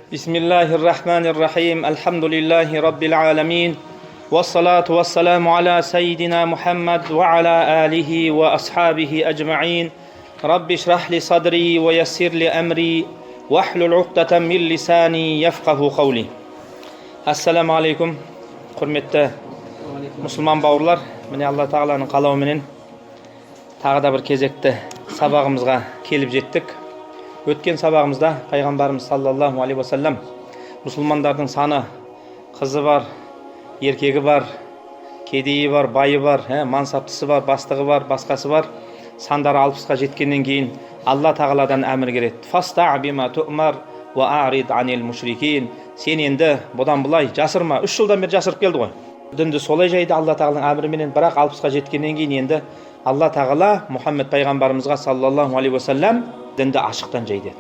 بسم الله الرحمن الرحيم، الحمد لله رب العالمين، والصلاة والسلام على سيدنا محمد وعلى آله وأصحابه أجمعين. رب اشرح لي صدري ويسر لي أمري واحلل عقدة من لساني يفقه قولي. Ассаламу алейкум, құрметті мұсылман бауырлар! Міне, Алла Тағаланың қалауыменен тағы да бір кезекті сабағымызға келіп жеттік. Өткен сабағымызда пайғамбарымыз саллаллаху алейхи уассалам мұсылмандардың саны, қызы бар, еркегі бар, кедейі бар, байы бар, мансаптысы бар, бастығы бар, басқасы бар, сандары 60-қа жеткеннен кейін Алла Тағаладан әмір келеді: «Фасда бима туъмар уа арид анил мушрикин». Сен енді бұдан былай жасырма. 3 жылдан бері жасырып келді ғой, дінді солай жайды Алла Тағаланың әміріменен. Бірақ 60-қа жеткеннен кейін енді Алла Тағала Мұхаммед пайғамбарымызға саллаллаху алейхи уассалам дінді ашықтан жай деді.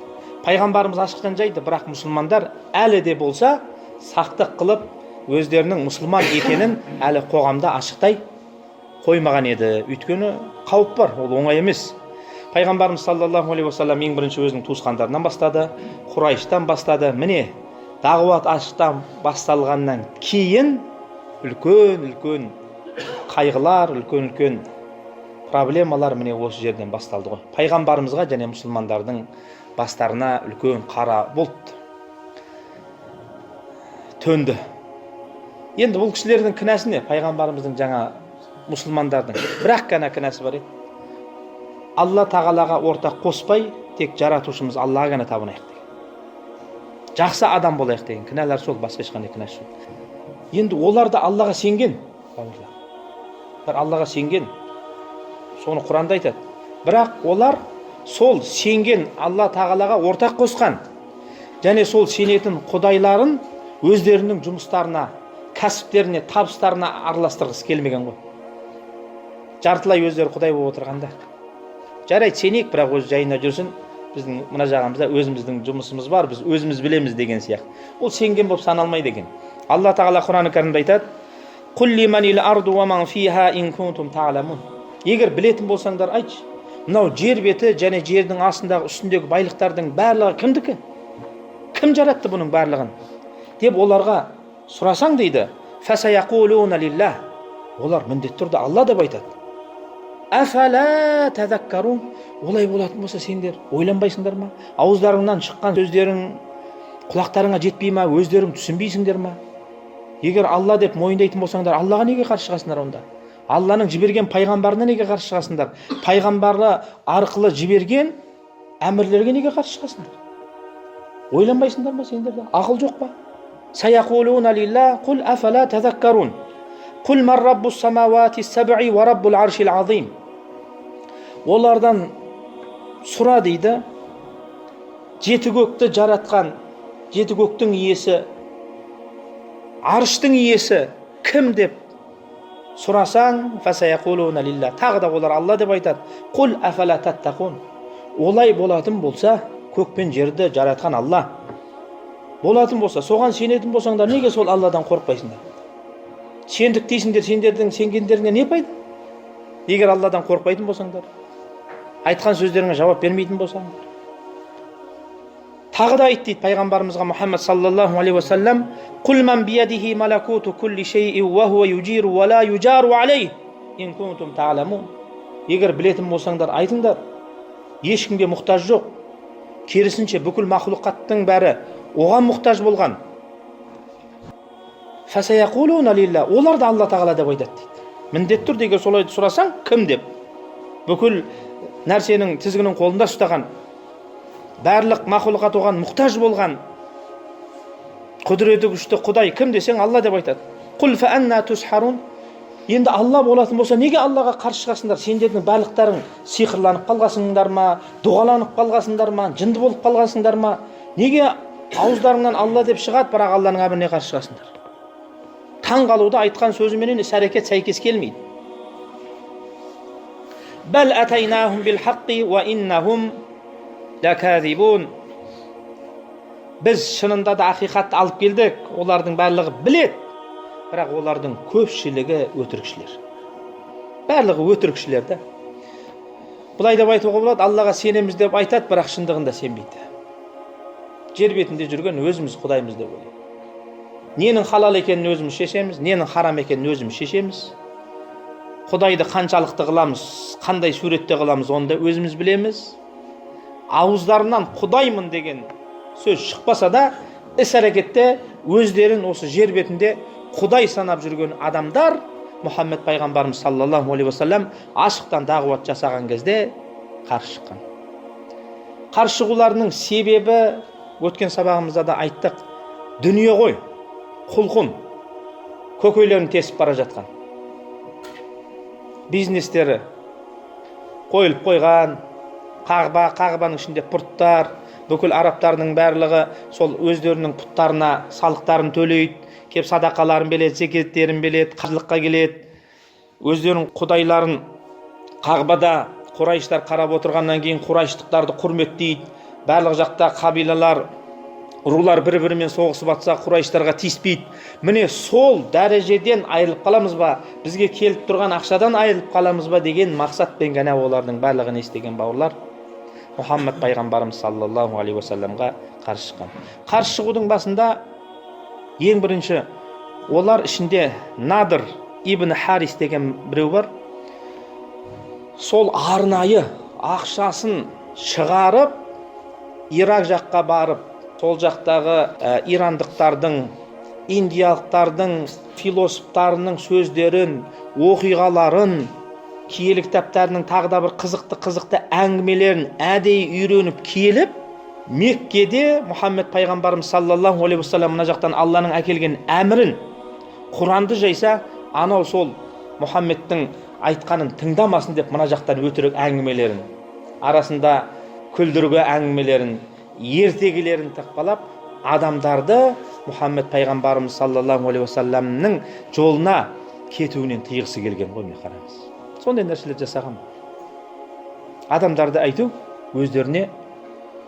Пайғамбарымыз ашықтан жайды, бірақ мұсылмандар әлі де болса сақтық қылып, өздерінің мұсылман екенін әлі қоғамда ашықтай қоймаған еді, өйткені қауіп бар, ол оңай емес. Пайғамбарымыз саллаллаху алейхи уассалам ең бірінші өзінің туысқандарынан бастады, Құрайыштан бастады. Міне, дағуат ашықтан басталғаннан кейін үлкен үлкен қайғылар, үлкен үлкен проблемалар міне осы жерден басталды ғой. Пайғамбарымызға және мұсылмандардың бастарына үлкен қара бұлт төнді. Енді бұл кісілердің кінәсі не? Пайғамбарымыздың жаңа мұсылмандардың бір-ақ қана кінәсі бар еді: Алла Тағалаға ортақ қоспай, тек Жаратушымыз Аллаға ғана табынайық деген, жақсы адам болайық деген кінәлар сол, басқа ешқандай кінәсі жоқ. Енді олар да Аллаға сенген, бауырлар, бір Аллаға сенген, соны Құранда айтады. Бірақ олар сол сенген Алла Тағалаға ортақ қосқан және сол сенетін құдайларын өздерінің жұмыстарына, кәсіптеріне, табыстарына араластырғысы келмеген ғой. Жартылай өздері құдай болып отырғанда, жарайды, сенейік, бірақ өз жайына жүрсін, біздің мына жағымызда өзіміздің жұмысымыз бар, біз өзіміз білеміз деген сияқты. Ол сенген болып саналмайды екен. Алла Тағала Құран Кәрімде айтады: «Құл лиманил арду уа ман фиха ин кунтум та'ламун». Егер білетін болсаңдар, айтшы, мынау жер беті және жердің астындағы, үстіндегі байлықтардың барлығы кімдікі, кім жаратты бұның барлығын деп оларға сұрасаң дейді. «Фасаяқулуна лиллах». Олар міндетті түрде Алла деп айтады. «Афала тазаккарун». Олай болатын болса, сендер ойланбайсыңдар ма? Ауыздарыңнан шыққан сөздерің құлақтарыңа жетпей ма? Өздерің түсінбейсіңдер ма? Егер Алла деп мойындайтын болсаңдар, Аллаға неге қарсы шығасыңдар онда? Алланың жіберген пайғамбарына неге қарсы шығасыңдар? Пайғамбары арқылы жіберген әмірлерге неге қарсы шығасыңдар? Ойланбайсыңдар ма? Сендерде ақыл жоқ па? «Саяқулуна лилла, құл афала тазаккарун. Құл ман раббус самауати саб'i уа раббул аршил азим». Олардан сұра дейді: жеті көкті жаратқан, жеті көктің иесі, арыштың иесі кім деп сұрасаң, «фасаяқулуна лилла». Тағы да олар Алла деп айтады. «Құл афала таттақун». Олай болатын болса, көк пен жерді жаратқан Алла болатын болса, соған сенетін болсаңдар, неге сол Алладан қорықпайсыңдар? Сендік дейсіңдер, сендердің сенгендеріңе не пайда, егер Алладан қорықпайтын болсаңдар, айтқан сөздеріңе жауап бермейтін болсаңдар? Тағы да айт дейді пайғамбарымызға Мұхаммад саллаллаху алейхи уассалам: «Құл ман биядихи малакуту кулли шейи уа хуа юджиру уа ла юджару алейх ин кунтум та'ламун». Егер білетін болсаңдар, айтыңдар: ешкімге мұқтаж жоқ, керісінше, бүкіл мақлұқаттың бәрі оған мұқтаж болған. «Фасаяқулуна лилла». Олар да Алла Тағала деп айтады дейді. Міндетті түрде, егер солай сұрасаң, кім деп, бүкіл нәрсенің тізгінін қолында ұстаған, барлық мақұлқат оған мұқтаж болған құдіреті күшті Құдай кім десең, Алла деп айтады. «Құл фәанна тусхарун». Енді Алла болатын болса, неге Аллаға қарсы шығасыңдар? Сендердің барлықтарың сиқырланып қалғансыңдар ма, дұғаланып қалғансыңдар ма, жынды болып қалғансыңдар ма? Неге ауыздарыңнан Алла деп шығады, бірақ Алланың әміріне қарсы шығасыңдар? Таң қалуда, айтқан сөзіменен іс әрекет сәйкес келмейді. «Бәл атайнахум бил хаққи уа иннахум ләкәзибун». Біз шынында да ақиқатты алып келдік, олардың барлығы біледі, бірақ олардың көпшілігі өтірікшілер, барлығы өтірікшілер да. Былай деп айтуға болады: Аллаға сенеміз деп айтады, бірақ шындығында сенбейді. Жер бетінде жүрген өзіміз құдаймыз деп ойлайды. Ненің халал екенін өзіміз шешеміз, ненің харам екенін өзіміз шешеміз. Құдайды қаншалықты қыламыз, қандай суретте қыламыз, оны да өзіміз білеміз. Ауыздарынан құдаймын деген сөз шықпаса да, іс әрекетте өздерін осы жер бетінде құдай санап жүрген адамдар Мұхаммед пайғамбарымыз саллаллаху алейхи уассалам ашықтан дағуат жасаған кезде қарсы шыққан. Қарсы шығуларының себебі, өткен сабағымызда да айттық, дүние ғой, құлқын, көкейлерін тесіп бара жатқан. Бизнестері қойылып қойған, қағба, қағбаның ішінде пұттар, бүкіл арабтардың барлығы сол өздерінің пұттарына салықтарын төлейді, кеп садақаларын береді, зекеттерін береді, қажылыққа келеді. Өздерінің құдайларын қағбада құрайыштар қарап отырғаннан кейін құрайыштықтарды құрметтейді. Барлық жақта қабилалар, рулар бір-бірімен соғысып атса, құрайыштарға тиіспейді. Міне, сол дәрежеден айырылып қаламыз ба, бізге келіп тұрған ақшадан айырылып қаламыз ба деген мақсатпен ғана олардың барлығы не істеген, бауырлар? Мұхаммед пайғамбарымыз саллаллаху алейхи уассаламға қарсы шыққан. Қарсы шығудың басында ең бірінші олар ішінде Надыр ибн Харис деген біреу бар. Сол арнайы ақшасын шығарып, Ирак жаққа барып, сол жақтағы ирандықтардың, индиялықтардың философтарының сөздерін, оқиғаларын, киелі кітаптарының тағы да бір қызықты әңгімелерін әдейі үйреніп келіп, Меккеде Мұхаммед пайғамбарымыз саллаллаху алейхи уассалам мына жақтан Алланың әкелген әмірін, Құранды жайса, анау сол Мұхаммедтің айтқанын тыңдамасын деп, мына жақтан өтірік әңгімелерін, арасында күлдіргі әңгімелерін, ертегілерін тықпалап, адамдарды Мұхаммед пайғамбарымыз саллаллаху алейхи уассаламның жолына кетуінен тыйғысы келген ғой. Міне, қараңыз, сондай нәрселер жасаған. Адамдарды айту өздеріне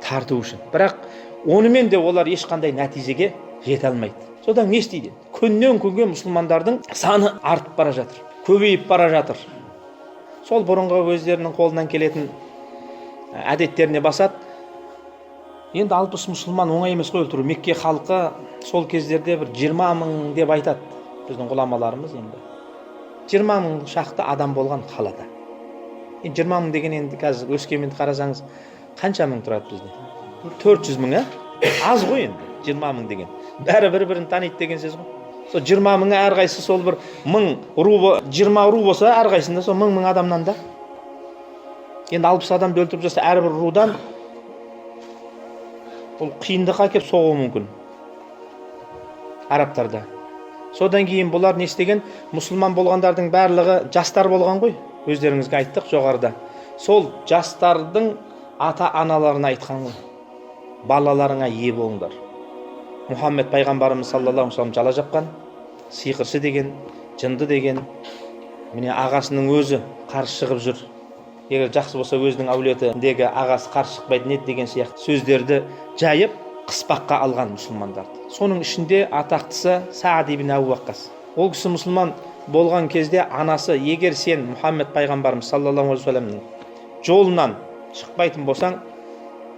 тарту үшін. Бірақ онымен де олар ешқандай нәтижеге жете алмайды. Содан не істейді? Күннен күнге мұсылмандардың саны артып бара жатыр, көбейіп бара жатыр. Сол бұрынғы өздерінің қолынан келетін әдеттеріне басады. Енді 60 мұсылман оңай емес қой өлтіру. Мекке халқы сол кездерде бір 20 мың деп айтады біздің ғұламаларымыз. Енді 20 мың шақты адам болған қалада. Енді 20 мың деген, енді қазір Өскеменді қарасаңыз, қанша мың тұрады бізде? 400 мың, ә? Аз ғой енді 20 мың деген. Бәрі бір бірін таниды деген сөз ғой. Сол 20 мыңы әрқайсысы сол бір мың ру, 20 ру болса, әрқайсысында сол мың мың адамнан да. Енді 60 адамды өлтіріп жатса әрбір рудан, бұл қиындыққа әкеліп соғуы мүмкін арабтарда. Содан кейін бұлар не істеген? Мұсылман болғандардың барлығы жастар болған ғой, өздеріңізге айттық жоғарыда. Сол жастардың ата аналарына айтқан ғой: балаларыңа ие болыңдар, Мұхаммед пайғамбарымыз саллаллаху алейхи вассалам жала жапқан, сиқыршы деген, жынды деген. Міне, ағасының өзі қарсы шығып жүр, егер жақсы болса, өзінің әулетіндегі ағасы қарсы шықпайтын еді деген сияқты сөздерді жайып, қыспаққа алған мұсылмандарды. Соның ішінде атақтысы Саад ибн Әбу Уаққас. Ол кісі мұсылман болған кезде анасы: егер сен Мұхаммед пайғамбарымыз саллаллаху алейхи уассаламның жолынан шықпайтын болсаң,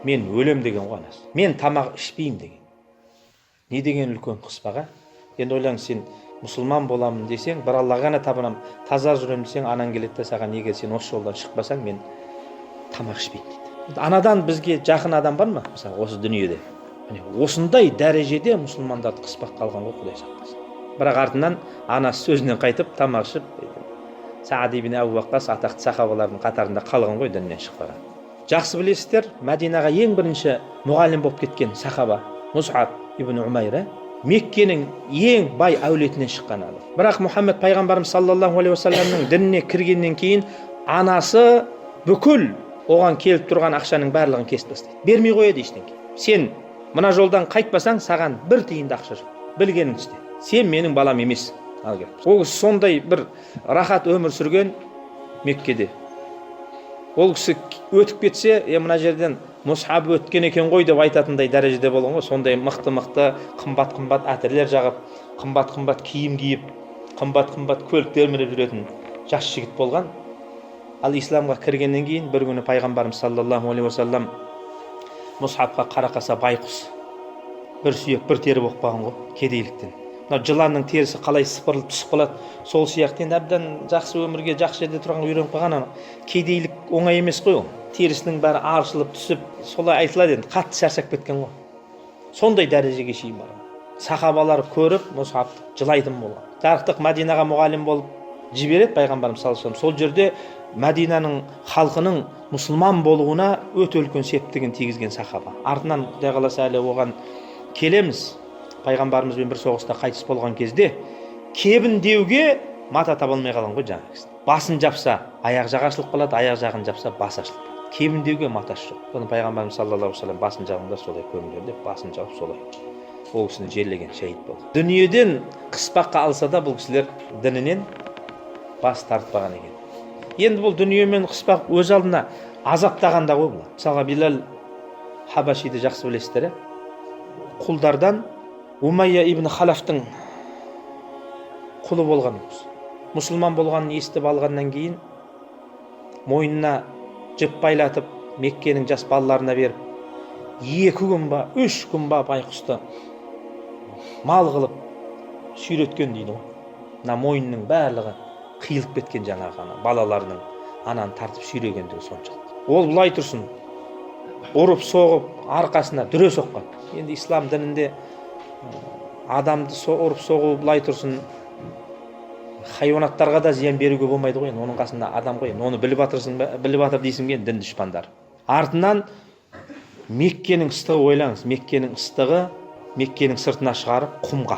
мен өлем деген ғой анасы, мен тамақ ішпеймін деген. Не деген үлкен қыспақ, ә? Енді ойлаңыз, сен мұсылман боламын десең, бір Аллаға ғана табынамын, таза жүремін десең, анаң келеді де саған: егер сен осы жолдан шықпасаң, мен тамақ ішпеймін дейді. Анадан бізге жақын адам бар ма, мысалы, осы дүниеде? Міне, осындай дәрежеде мұсылмандарды қыспаққа алған ғой, Құдай сақтасын. Бірақ артынан анасы сөзінен қайтып, тамақ ішіп, Саад ибн Әбу Уаққас атақты сахабалардың қатарында қалған ғой, діннен шықпаған. Жақсы білесіздер, Мәдинаға ең бірінші мұғалім болып кеткен сахаба Мұсаб ибн Умайр, Меккенің ең бай әулетінен шыққан адам. Бірақ Мұхаммед пайғамбарымыз саллаллаху алейхи уассаламның дініне кіргеннен кейін анасы бүкіл оған келіп тұрған ақшаның барлығын кесіп тастайды, бермей қояды ештеңе. Сен мына жолдан қайтпасаң, саған бір тиын да ақша жоқ, білгеніңді істе, сен менің балам емессің. Ал керек, ол кісі сондай бір рахат өмір сүрген Меккеде. Ол кісі өтіп кетсе, е, мына жерден Мұсаб өткен екен ғой деп айтатындай дәрежеде болған ғой. Сондай мықты мықты, қымбат қымбат әтірлер жағып, қымбат қымбат киім киіп, қымбат қымбат көліктер мініп жүретін жас жігіт болған. Ал исламға кіргеннен кейін бір күні пайғамбарымыз саллаллаху алейхи уассалам Мұсабқа қарақаса, байқұс Бір сүйек, бір тері болып қалған ғой кедейліктен. Мынау жыланның терісі қалай сыпырылып түсіп қалады, сол сияқты енді әбден жақсы өмірге, жақсы жерде тұрғанға үйреніп қалған ана кедейлік оңай емес қой ол. Терісінің бәрі аршылып түсіп, солай айтылады енді, қатты шаршап кеткен ғой. Сондай дәрежеге шейін барған. Сахабалар көріп, Мұсаб жылайтын болған. Жарықтық Мәдинаға мұғалім болып жібереді пайғамбарымыз саллаллаху алейхи вассалам. Сол жерде Мәдинаның халқының мұсылман болуына өте үлкен септігін тигізген сахаба. Артынан Құдай қаласа әлі оған келеміз. Пайғамбарымызбен бір соғыста қайтыс болған кезде кебіндеуге мата таба алмай қалған ғой жаңағы кісі. Басын жапса аяқ жағы ашылып қалады, аяқ жағын жапса басы ашылып қалады. Кебіндеуге матасы жоқ. Соны пайғамбарымыз саллаллаху алейхи вассалам басын жабыңдар, солай көміңдер деп басын жауып солай ол кісіні жерлеген, шәһид болды. Дүниеден қыспаққа алса да бұл кісілер дінінен бас тартпаған екен. Енді бұл дүниемен қыспақ өз алдына азаптағанда ғой бұлар. Мысалға Билал Хабашиді жақсы білесіздер, ә? Құлдардан Умайя ибн Халафтың құлы болған ол кісі. Мұсылман болғанын естіп алғаннан кейін мойнына жіп байлатып Меккенің жас балаларына беріп 2 күн ба 3 күн ба байқұсты мал қылып сүйреткен дейді ғой. Мына мойнының барлығы қиылып кеткен жаңағы ана балаларының ананы тартып сүйрегендігі соншалық. Ол былай тұрсын, ұрып соғып арқасына дүре соққан. Енді ислам дінінде адамды ұрып соғу былай тұрсын, хайуанаттарға да зиян беруге болмайды ғой. Енді оның қасында адам ғой, енді оны біліп жатырсың ба, біліп жатыр дейсің бе дін дұшпандары. Артынан Меккенің ыстығы, ойлаңыз, Меккенің ыстығы, Меккенің сыртына шығарып құмға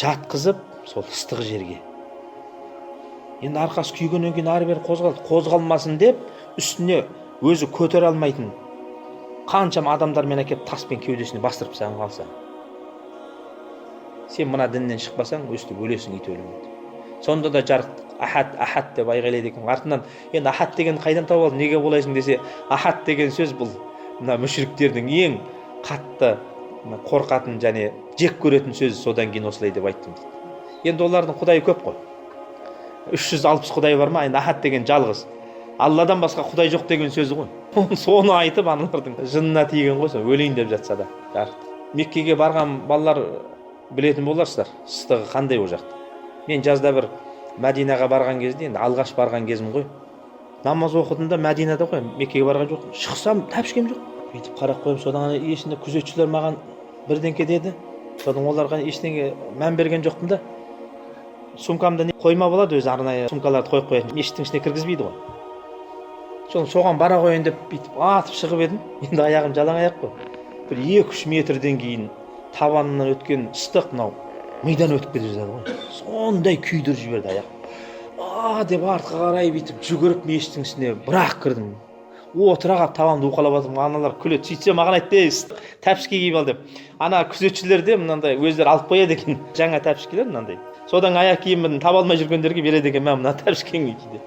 жатқызып сол ыстық жерге. Енді арқасы күйгеннен кейін ары бері қозғалды, қозғалмасын деп үстіне өзі көтере алмайтын қаншама адамдармен әкеліп таспен кеудесіне бастырып тастаған қалса, сен мына діннен шықпасаң өстіп өлесің ит өлімі деп. Сонда да жарықтық ахат ахат деп айғайлайды екен. Артынан енді ахат деген қайдан тауып алдың, неге олайсың десе, ахат деген сөз бұл мына мүшіріктердің ең қатты қорқатын және жек көретін сөзі, содан кейін осылай деп айттым дейді. Енді олардың құдайы көп қой, 360 құдай бар ма, енді ахат деген жалғыз Алладан басқа құдай жоқ деген сөзі ғой. Соны айтып аналардың жынына тиген ғой, сол өлейін деп жатса да жарықтық. Меккеге барған балалар білетін боларсыздар ыстығы қандай ол жақта. Мен жазда бір Мәдинаға барған кезде, енді алғаш барған кезім ғой, намаз оқыдым да, Мәдинада ғой, Меккеге барған жоқпын. Шықсам тәпішкем жоқ, бүйтіп қарап қоямын. Содан ана есінде күзетшілер маған бірдеңке деді, содан оларға ештеңе мән берген жоқпын да. Сумкамда не қойма болады өзі, арнайы сумкаларды қойып қоятын, мешіттің ішіне кіргізбейді ғой. Соны соған бара қояйын деп бүйтіп атып шығып едім, енді аяғым жалаң аяқ қой, бір 2-3 метрден кейін табанымнан өткен ыстық мынау мидан өтіп кете жаздады ғой, сондай күйдіріп жіберді аяқ. А деп артқа қарай бүйтіп жүгіріп мешіттің ішіне бірақ кірдім, отыра қалып табанымды уқалап жатырмын. Аналар күледі, сөйтсе маған айтты: ей, тәпішке киіп ал деп. Ана күзетшілер де мынандай өздері алып қояды екен жаңа тәпішкелер мынандай, содан аяқ киімін таба алмай жүргендерге береді екен, мә, мына тәпішкеңді ки деп.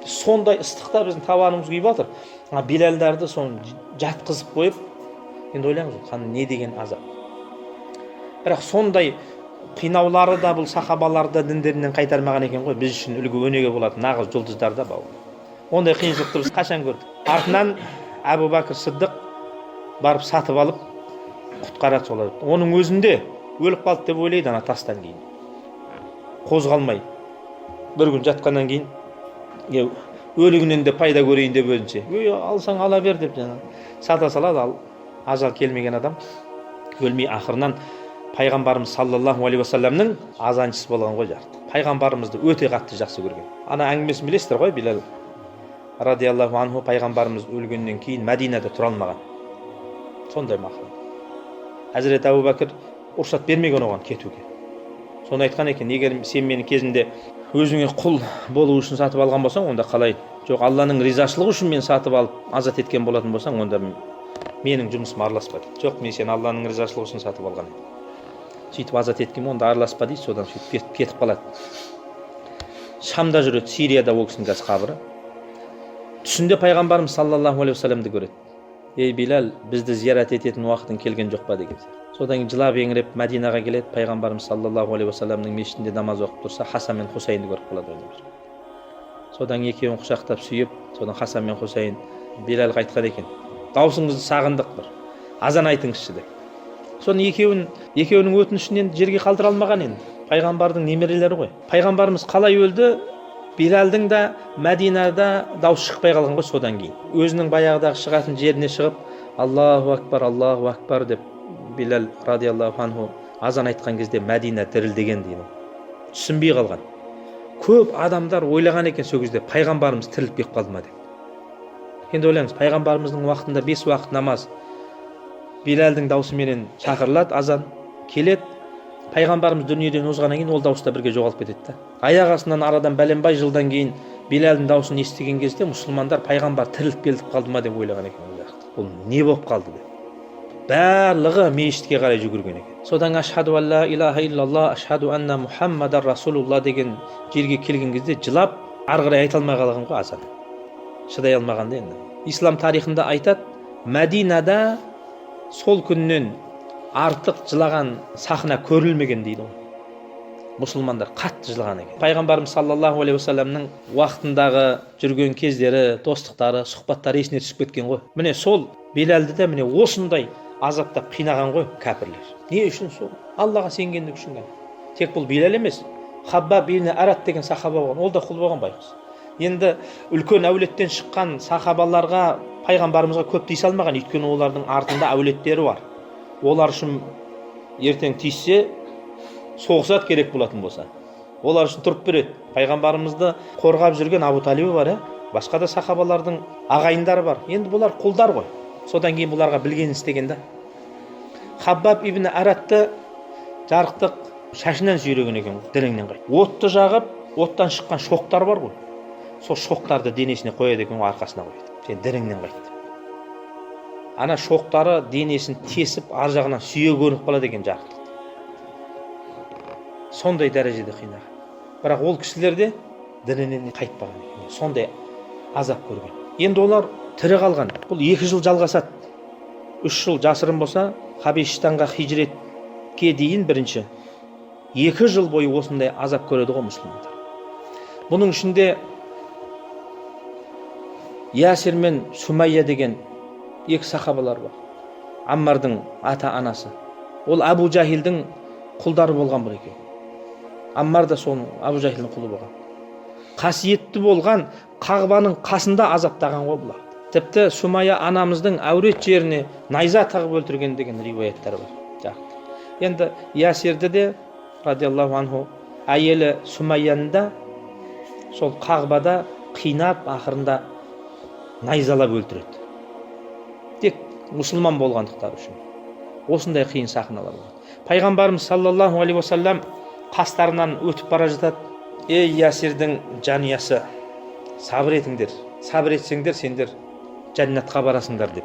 Сондай ыстықта біздің табанымыз күйіп жатыр. Ана Билалдарды соны жатқызып қойып, енді ойлаңыз, не деген азап. Бірақ сондай қинаулары да бұл сахабаларды діндерінен қайтармаған екен ғой. Біз үшін үлгі өнеге болатын нағыз жұлдыздар да, бауырым. Ондай қиыншылықты біз қашан көрдік? Артынан Әбу Бәкір Сыдық барып сатып алып құтқарады солар. Оның өзінде өліп қалды деп ойлайды, ана тастан кейін қозғалмай бір күн жатқаннан кейін өлігінен де пайда көрейін деп өзінше, ей, алсаң ала бер деп жаңағы сата салады. Ал ажал келмеген адам өлмей, ақырынан пайғамбарымыз саллаллаху алейхи уассаламның азаншысы болған ғой жарықтық. Пайғамбарымызды өте қатты жақсы көрген. Ана әңгімесін білесіздер ғой, Билал радиаллаху анху пайғамбарымыз өлгеннен кейін Мәдинада тұра алмаған, сондай мақұл. Әзірет Әбу Бәкір рұқсат бермеген оған кетуге. Соны айтқан екен: егер сен мені кезінде өзіңе құл болу үшін сатып алған болсаң, онда қалай? Жоқ, Алланың ризашылығы үшін мен сатып алып азат еткен болатын болсаң, онда менің жұмысыма араласпа дейді. Жоқ, мен сені Алланың ризашылығы үшін сатып алған едім, сөйтіп азат еткен, онда араласпа дейді. Содан сөйтіп кетіп қалады, Шамда жүреді, Сирияда ол кісінің қазір қабірі. Түсінде пайғамбарымыз саллаллаху алейхи уассаламды көреді: ей, Билал, бізді зиярат ететін уақытың келген жоқ па деген сияқты. Содан кейін жылап еңіреп Мәдинаға келеді. Пайғамбарымыз саллаллаху алейхи уассаламның мешітінде намаз оқып тұрса, Хасан мен Хусайнды көріп қалады ойнап жүріп. Содан екеуін құшақтап сүйіп, содан Хасан мен Хусайын Билалға айтқан екен: даусыңызды сағындық, бір азан айтыңызшы деп. Соны екеуінің өтінішін енді жерге қалдыра алмаған енді. Пайғамбардың немерелері ғой. Пайғамбарымыз қалай өлді? Билалдың да Мәдинада дауыс шықпай қалған ғой содан кейін. Өзінің баяғыдағы шығатын жеріне шығып, Аллаху акбар, Аллаху акбар деп Билал радиаллаху анху азан айтқан кезде Мәдина дірілдеген дейді. Түсінбей қалған. Көп адамдар ойлаған екен сол кезде, пайғамбарымыз тіріліп келіп қалды ма деп. Енді ойлаңыз, пайғамбарымыздың уақытында 5 уақыт намаз Билалдың даусыменен шақырылады, азан келеді. Пайғамбарымыз дүниеден озғаннан кейін ол дауыс та бірге жоғалып кетеді да. Аяқ астынан арадан бәленбай жылдан кейін Билалдың даусын естіген кезде мұсылмандар пайғамбар тіріліп келіп қалды ма деп ойлаған екен. Ол жақта бұл не болып қалды деп барлығы мешітке қарай жүгірген екен. Содан ашхаду ан ла илаха иллаллах, ашхаду анна мухаммадар расулулла деген жерге келген кезде жылап ары қарай айта алмай қалған ғой азан. Шыдай алмаған да енді. Ислам тарихында айтады, Мәдинада сол күннен артық жылаған сахна көрілмеген дейді ғой. Мұсылмандар қатты жылаған екен. Пайғамбарымыз саллаллаху алейхи уассаламның уақытындағы жүрген кездері, достықтары, сұхбаттары есіне түсіп кеткен ғой. Міне сол Билалді де міне осындай азаптап қинаған ғой кәпірлер. Не үшін? Сол Аллаға сенгендік үшін ғана. Тек бұл Билал емес, Хаббаб ибн Арат деген сахаба болған, ол да құл болған байғұс. Енді үлкен әулеттен шыққан сахабаларға, пайғамбарымызға көп тиісе алмаған, өйткені олардың артында әулеттері бар. Олар үшін ертең тиіссе соғысады керек болатын болса. Олар үшін тұрып береді. Пайғамбарымызды қорғап жүрген Абу Талибі бар, басқа да сахабалардың ағайындары бар. Енді бұлар құлдар ғой. Содан кейін бұларға білгенін істеген да. Хаббаб ибн Аратты жарықтық шашынан сүйреген екен, дініңнен қайт. Отты жағып, оттан шыққан шоқтар бар ғой. Сол шоқтарды денесіне қояды екен ғой, арқасына қояды. Сен дініңнен қайт деп. Ана шоқтары денесін тесіп, ар жағынан сүйегі көрініп қалады екен жарықтық. Сондай дәрежеде қинаған. Бірақ ол кісілер де дінінен қайтпаған екен. Сондай азап көрген. Енді олар тірі қалған. Бұл 2 жыл жалғасады. 3 жыл жасырын болса, Хабешстанға хижретке дейін бірінші 2 жыл бойы осындай азап көреді ғой мұсылмандар. Бұның ішінде Ясир мен Сумайя деген 2 сахабалар бар. Аммардың ата-анасы. Ол Абу Жахилдің құлдары болған бұл екеуі. Аммар да соның Абу Жахилдің құлы болған. Қасиетті болған Қағбаның қасында азаптаған ғой бұлар. Тіпті Сумайя анамыздың әурет жеріне найза тағып өлтірген деген риуаяттар бар. Жақты. Енді Ясирді де радиаллаху анху әйелі Сумайяны да сол Қағбада қинап, ақырында найзалап өлтіреді. Тек мұсылман болғандықтары үшін. Осындай қиын сахналар болады. Пайғамбарымыз саллаллаху алейхи уассалам қастарынан өтіп бара жатады. Ей, Ясирдің жанұясы, сабыр етіңдер. Сабыр етсеңдер, сендер жәннатқа барасыңдар деп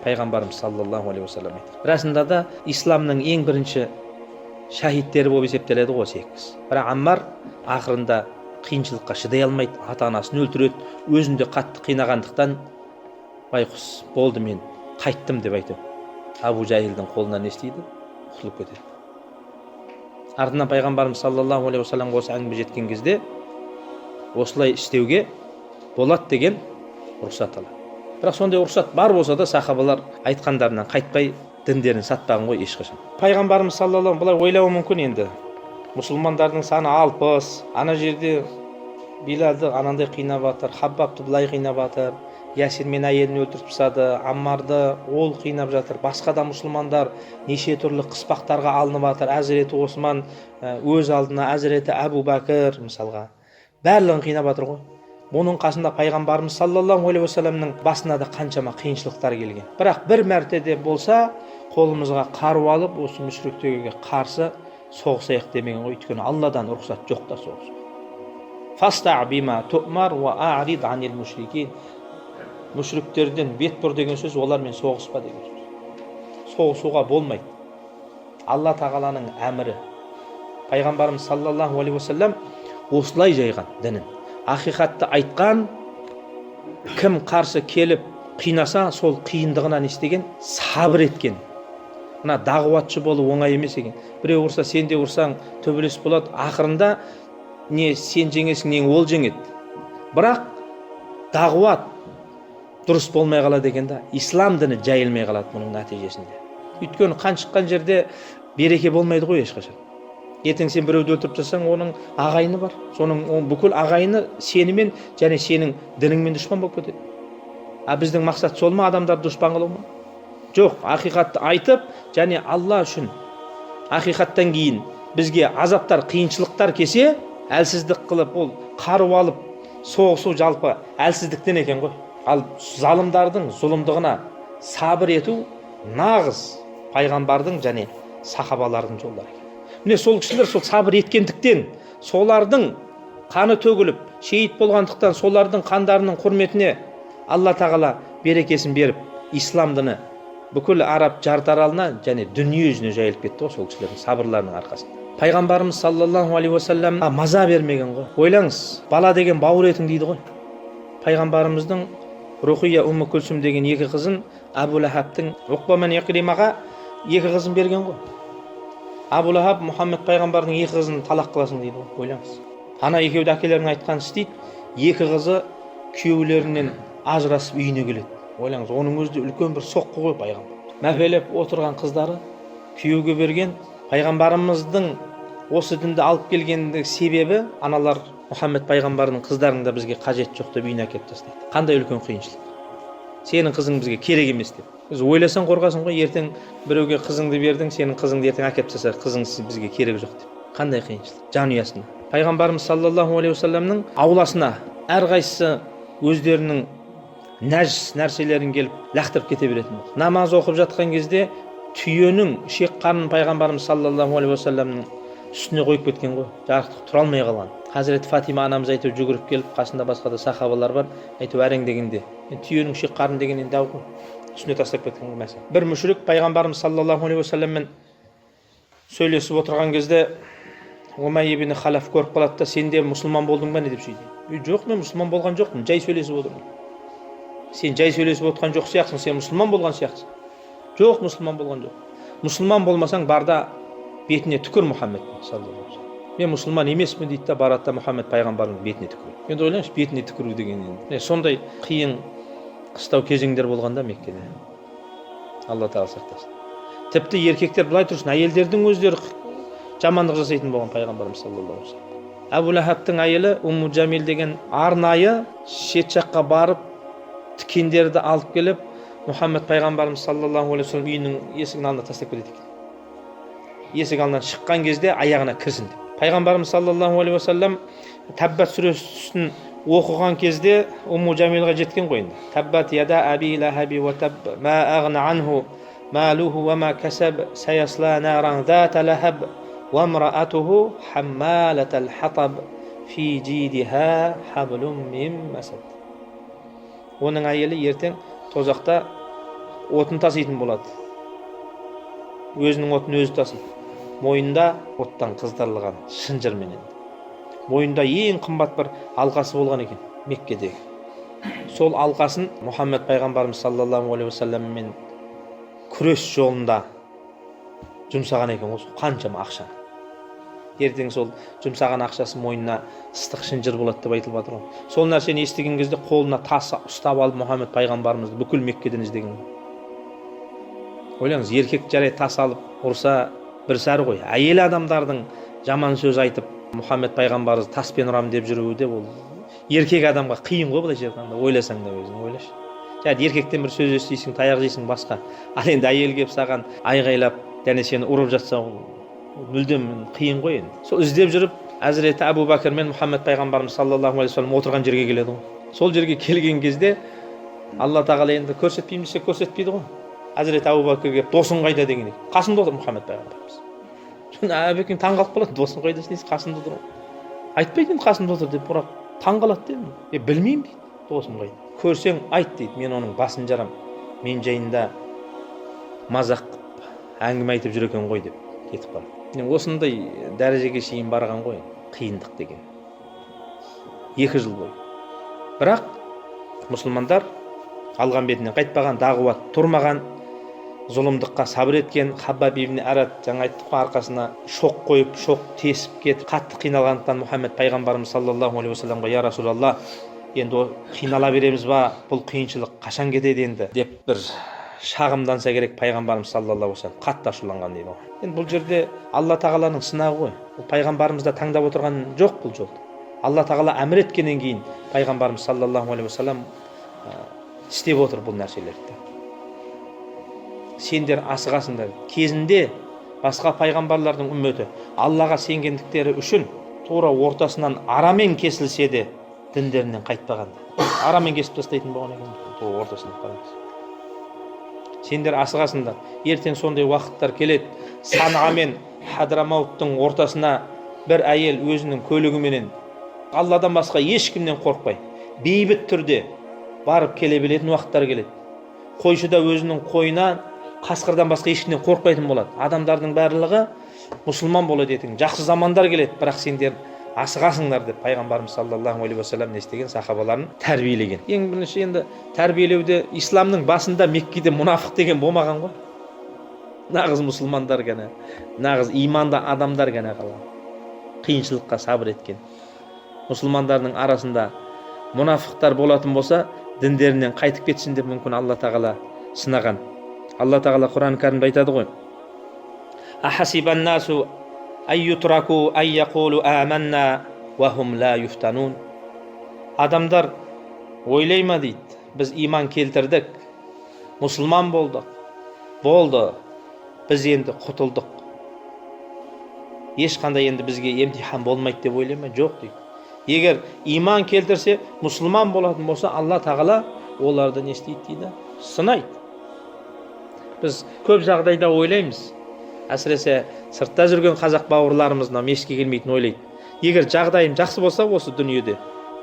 пайғамбарымыз саллаллаху алейхи уассалам айтады. Расында да исламның ең бірінші шахидтері болып есептеледі ғой осы екі кісі. Бірақ Аммар ақырында қиыншылыққа шыдай алмайды, ата-анасын өлтіреді, өзін де қатты қинағандықтан байқұс болды, мен қайттым деп айтып, Абу Жахилдің қолынан не істейді? Құтылып кетеді. Артынан пайғамбарымыз саллаллаху алейхи уассаламға осы әңгіме жеткен кезде осылай істеуге болады деген рұқсат алады. Бірақ сондай рұқсат бар болса да сахабалар айтқандарынан қайтпай діндерін сатпаған ғой ешқашан. Пайғамбарымыз саллаллаху былай ойлауы мүмкін енді. Мұсылмандардың саны 60, ана жерде Билалды анандай қинап жатыр, Хаббабты былай қинап жатыр, Ясир мен әйелін өлтіріп тастады, Аммарды ол қинап жатыр, басқа да мұсылмандар неше түрлі қыспақтарға алынып жатыр, Әзіреті Осман өз алдына, Әзіреті Әбу Бәкір мысалға, барлығын қинап жатыр ғой. Бұның қасында пайғамбарымыз саллаллаху алейхи уассаламның басына да қаншама қиыншылықтар келген. Бірақ бір мәрте де болса қолымызға қару алып осы мүшриктерге қарсы соғысайық демеген ғой, өйткені Алладан рұқсат жоқ та соғысуға. Фасда бима ту'мар уа а'рид анил мушрикин. Мүшриктерден бет бұр деген сөз олармен соғыспа деген сөз. Соғысуға болмайды. Алла тағаланың әмірі. Пайғамбарымыз саллаллаху алейхи уассалам осылай жайған дінін. Ақиқатты айтқан, кім қарсы келіп қинаса, сол қиындығынан не істеген? Сабыр еткен. Мына дағуатшы болу оңай емес екен. Біреу ұрса, сен де ұрсаң, төбелес болады. Ақырында не сен жеңесің, не ол жеңеді. Бірақ дағуат дұрыс болмай қалады екен да, ислам діні жайылмай қалады бұның нәтижесінде. Өйткені қан шыққан жерде береке болмайды ғой ешқашан. Ертең сен біреуді өлтіріп тастасаң, оның ағайыны бар. Соның бүкіл ағайыны сенімен және сенің дініңмен дұшпан болып кетеді. А біздің мақсат сол ма, адамдарды дұшпан қылу ма? Жоқ, ақиқатты айтып және Алла үшін ақиқаттан кейін бізге азаптар, қиыншылықтар келсе, әлсіздік қылып, ол қару алып соғысу жалпы әлсіздіктен екен ғой. Ал залымдардың зұлымдығына сабыр ету нағыз пайғамбардың және сахабалардың жолдары екен. Міне, сол кісілер сол сабыр еткендіктен, солардың қаны төгіліп шейіт болғандықтан, солардың қандарының құрметіне Алла тағала берекесін беріп, ислам діні бүкіл араб жарты аралына және дүние жүзіне жайылып кетті ғой сол кісілердің сабырларының арқасында. Пайғамбарымыз саллаллаху алейхи уассалам маза бермеген ғой. Ойлаңыз, бала деген бауыр етің дейді ғой. Пайғамбарымыздың Рухия, Умму Күлсүм деген екі қызын Әбу Лахабтың Уқба мен Иқримаға екі қызын берген ғой. Әбу Лахаб Мұхаммед пайғамбардың екі қызын талақ қыласың дейді ғой. Ойлаңыз, ана екеуі де әкелерінің айтқанын істейді. Екі қызы күйеулерінен ажырасып үйіне келеді. Ойлаңыз, оның өзі де үлкен бір соққы ғой. Пайғамбар мәпелеп отырған қыздары күйеуге берген. Пайғамбарымыздың осы дінді алып келгендік себебі, аналар Мұхаммед пайғамбардың қыздарының да бізге қажет жоқ деп үйіне әкеліп тастайды. Қандай үлкен қиыншылық, сенің қызың бізге керек емес деп. Өзі ойласаң, қорқасың ғой. Ертең біреуге қызыңды бердің, сенің қызыңды ертең әкеліп тастаса, қызың бізге керек жоқ деп. Қандай қиыншылық жанұясында. Пайғамбарымыз саллаллаху алейхи уассаламның ауласына әрқайсысы өздерінің нәжіс нәрселерін келіп лақтырып кете беретін болды. Намаз оқып жатқан кезде түйенің ішек қанын пайғамбарымыз саллаллаху алейхи уассаламның үстіне қойып кеткен ғой. Жарықтық тұра алмай қалған. Хазіреті Фатима анамыз әйтеуір жүгіріп келіп, қасында басқа да сахабалар бар, әйтеуір әрең дегенде, енді түйенің ішек қарын деген енді дәу ғой, үстіне тастап кеткен ғой. Мәселен, бір мүшрик пайғамбарымыз саллаллаху алейхи уассаламмен сөйлесіп отырған кезде Умай ибн Халаф көріп қалады да, сен де мұсылман болдың ба, не деп сөйдейді. Жоқ, мен мұсылман болған жоқпын, жай сөйлесіп отырмын. Сен жай сөйлесіп отырған жоқ сияқтысың, сен мұсылман болған сияқтысың. Жоқ, мұсылман болған жоқ. Мұсылман болмасаң, бар да бетіне түкір Мұхаммедтің саллаллаху алейхи. Мен мұсылман емеспін дейді да, барады да Мұхаммед пайғамбардың бетіне түкіреді. Енді ойлаңызшы, бетіне түкіру деген енді. Сондай қиын қыстау кезеңдер болған да Меккеде. Алла тағала сақтасын. Тіпті еркектер былай тұрсын, әйелдердің өздері жамандық жасайтын болған пайғамбарымыз саллаллаху алейхи вассалам. Әбу Лахабтың әйелі Умму Джамил деген арнайы шет жаққа барып тікендерді алып келіп, Мұхаммед пайғамбарымыз саллаллаху алейхи вассалам үйінің есігінің алдына тастап кетеді екен. Есік алдынан шыққан кезде аяғына кірсін деп. Пайғамбарымыз саллаллаху алейхи уассалам Тәббат сүресін оқыған кезде Умму Джамилға жеткен ғой енді. Тәббат яда аби лахаби уа таб ма ағна анху малуху уа ма касаб саясла наран зата лахаб уа имраатуху хаммалатал хатаб фи жидиха хаблум мин масад. Оның әйелі ертең тозақта отын таситын болады. Өзінің отын өзі тасиды. Мойнында оттан қыздырылған шынжырменен. Мойнында ең қымбат бір алқасы болған екен Меккедегі. Сол алқасын Мұхаммед пайғамбарымыз саллаллаху алейхи уассаламмен күрес жолында жұмсаған екен ғой қаншама ақшаны. Ертең сол жұмсаған ақшасы мойнына ыстық шынжыр болады деп айтылып жатыр ғой. Сол нәрсені естіген кезде қолына тас ұстап алып, Мұхаммед пайғамбарымызды бүкіл Меккеден іздеген. Ойлаңыз, еркек жарай тас алып ұрса бір сәрі ғой. Әйел адамдардың жаман сөз айтып, Мұхаммед пайғамбарымызды таспен ұрамын деп жүруі де ол еркек адамға қиын ғой, былайша айтқанда, ойласаң да, өзің ойлашы. Жарайды, еркектен бір сөз естисің, таяқ жейсің, басқа. Ал енді әйел келіп саған айғайлап және сені ұрып жатса, ол мүлдем қиын ғой енді. Сол іздеп жүріп әзіреті Әбу Бәкір мен Мұхаммед пайғамбарымыз саллаллаху алейхи вассалам отырған жерге келеді ғой. Сол жерге келген кезде Алла тағала енді көрсетпеймін десе, көрсетпейді ғой. Әзіреті Әбу Бәкір келіп, досың қайда деген екен. Қасында отыр Мұхаммед пайғамбарымыз. Әбекең таң қалып қалады, досың қайда десе, қасында отыр ғой. Айтпайды енді қасында отыр деп, бірақ таң қалады да енді. Білмеймін дейді, досым қайда. Көрсең айт дейді, мен оның басын жарам, мен жайында мазақ қылып әңгіме айтып жүр екен ғой деп кетіп қалады. Осындай дәрежеге шейін барған ғой қиындық деген 2 жыл бойы. Бірақ мұсылмандар алған бетінен қайтпаған, дағуат тұрмаған, зұлымдыққа сабыр еткен. Хаббаб ибн Арат, жаңа айттық қой, арқасына шоқ қойып, шоқ тесіп кетіп, қатты қиналғандықтан Мұхаммед пайғамбарымыз саллаллаху алейхи уассаламға, я Расулалла, енді қинала береміз ба, бұл қиыншылық қашан кетеді енді деп бір шағымданса керек пайғамбарымыз саллаллаху алейхи уассалам қатты ашуланған дейді ғой. Енді бұл жерде Алла тағаланың сынағы ғой. Бұл пайғамбарымыз да таңдап отырған жоқ бұл жолды. Алла тағала әмір еткеннен кейін пайғамбарымыз саллаллаху алейхи уассалам істеп отыр бұл нәрселерді. Сендер асығасыңдар. Кезінде басқа пайғамбарлардың үмметі Аллаға сенгендіктері үшін тура ортасынан арамен кесілсе де діндерінен қайтпаған. Арамен кесіп тастайтын болған екен тура ортасынан, қараңыз. Сендер асығасыңдар, ертең сондай уақыттар келеді, Санаа мен Хадрамауттың ортасына бір әйел өзінің көлігіменен Алладан басқа ешкімнен қорықпай бейбіт түрде барып келе беретін уақыттар келеді. Қойшы да өзінің қойына қасқырдан басқа ешкімнен қорықпайтын болады. Адамдардың барлығы мұсылман болады ертең, жақсы замандар келеді, бірақ сендер асығасыңдар деп пайғамбарымыз саллаллаху алейхи уассалам не істеген, сахабаларын тәрбиелеген. Ең бірінші енді тәрбиелеуде исламның басында Меккеде мұнафық деген болмаған ғой. Нағыз мұсылмандар ғана, нағыз иманды адамдар ғана қалған, қиыншылыққа сабыр еткен. Мұсылмандардың арасында мұнафықтар болатын болса, діндерінен қайтып кетсін деп мүмкін Алла тағала сынаған. Алла тағала Құран кәрімде айтады ғой: «Ахасибан-насу ай ютраку ай яқулу аманна уа хум ла юфтанун». Адамдар ойлай ма дейді, біз иман келтірдік, мұсылман болдық, болды, біз енді құтылдық, ешқандай енді бізге емтихан болмайды деп ойлай ма? Жоқ дейді. Егер иман келтірсе, мұсылман болатын болса, Алла тағала оларды не істейді дейді? Сынайды. Біз көп жағдайда ойлаймыз, әсіресе сыртта жүрген қазақ бауырларымыз мына мешітке келмейтін ойлайды: егер жағдайым жақсы болса осы дүниеде,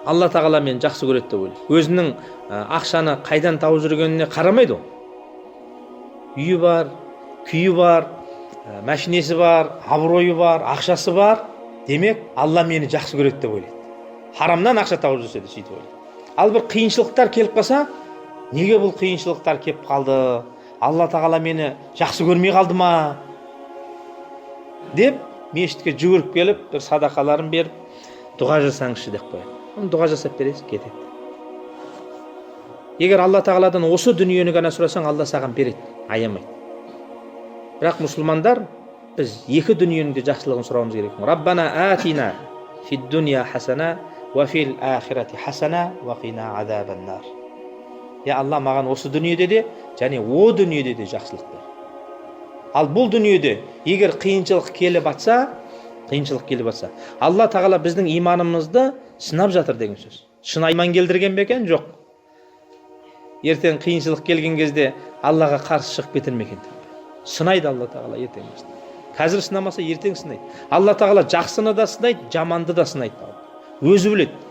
Алла тағала мені жақсы көреді деп ойлайды. Өзінің ақшаны қайдан тауып жүргеніне қарамайды ол. Үйі бар, күйі бар, мәшинесі бар, абыройы бар, ақшасы бар, демек Алла мені жақсы көреді деп ойлайды. Харамнан ақша тауып жүрсе де сөйтіп ойлайды. Ал бір қиыншылықтар келіп қалса, неге бұл қиыншылықтар келіп қалды, Алла тағала мені жақсы көрмей қалды ма деп мешітке жүгіріп келіп, бір садақаларын беріп, дұға жасаңызшы деп қояды. Оны дұға жасап бересіз, кетеді. Егер Алла тағаладан осы дүниені ғана сұрасаң, Алла саған береді, аямайды. Бірақ мұсылмандар біз екі дүниенің де жақсылығын сұрауымыз керек. Раббана атина фид дуния хасана уа фил ахирати хасана уа қина азабан. Я Алла, маған осы дүниеде де және о дүниеде де жақсылық бер. Ал бұл дүниеде егер қиыншылық келіп атса, қиыншылық келіп атса, Алла тағала біздің иманымызды сынап жатыр деген сөз. Шын иман келтірген бе екен, жоқ, ертең қиыншылық келген кезде Аллаға қарсы шығып кетер ме екен деп сынайды Алла тағала ертең. Қазір сынамаса, ертең сынайды. Алла тағала жақсыны да сынайды, жаманды да сынайды, өзі біледі.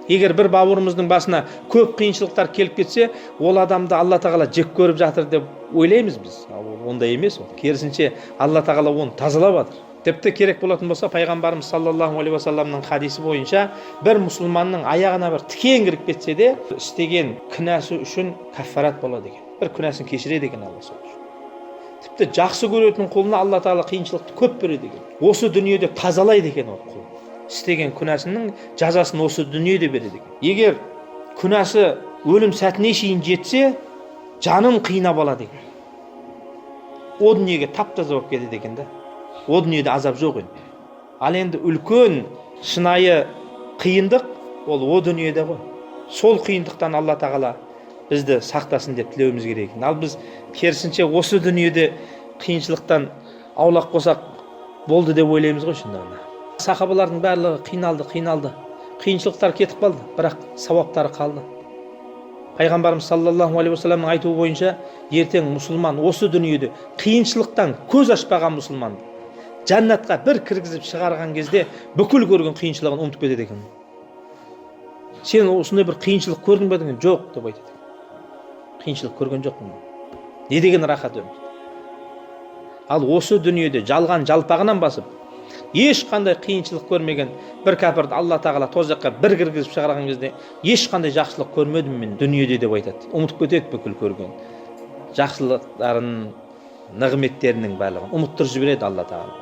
Егер бір бауырымыздың басына көп қиыншылықтар келіп кетсе, ол адамды Алла тағала жек көріп жатыр деп ойлаймыз біз. Ал ол ондай емес, ол керісінше Алла тағала оны тазалап жатыр. Тіпті керек болатын болса, пайғамбарымыз саллаллаху алейхи уассаламның хадисі бойынша, бір мұсылманның аяғына бір тікен кіріп кетсе де, істеген күнәсі үшін каффарат болады екен, бір күнәсін кешіреді екен Алла сол үшін. Тіпті жақсы көретін құлына Алла тағала қиыншылықты көп береді екен, осы дүниеде тазалайды екен. Ол құл істеген күнәсінің жазасын осы дүниеде береді екен. Егер күнәсі өлім сәтіне шейін жетсе, жанын қинап алады екен, о дүниеге тап таза болып кетеді екен да, о дүниеде азап жоқ енді. Ал енді үлкен шынайы қиындық ол о дүниеде ғой. Сол қиындықтан Алла тағала бізді сақтасын деп тілеуіміз керек екен. Ал біз керісінше осы дүниеде қиыншылықтан аулақ болсақ болды деп ойлаймыз ғой. Шындығында сахабалардың барлығы қиналды, қиналды, қиыншылықтар кетіп қалды, бірақ сауаптары қалды. Пайғамбарымыз саллаллаху алейхи уассаламның айтуы бойынша, ертең мұсылман, осы дүниеде қиыншылықтан көз ашпаған мұсылманды жәннатқа бір кіргізіп шығарған кезде бүкіл көрген қиыншылығын ұмытып кетеді екен. Сен осындай бір қиыншылық көрдің бе деген, жоқ деп айтады екен, қиыншылық көрген жоқпын, не деген рахат өмір. Ал осы дүниеде жалған жалпағынан басып, ешқандай қиыншылық көрмеген бір кәпірді Алла тағала тозаққа бір кіргізіп шығарған кезде, ешқандай жақсылық көрмедім мен дүниеде деп айтады. Ұмытып кетеді, бүкіл көрген жақсылықтарын, нығметтерінің барлығын ұмыттырып жібереді Алла тағала.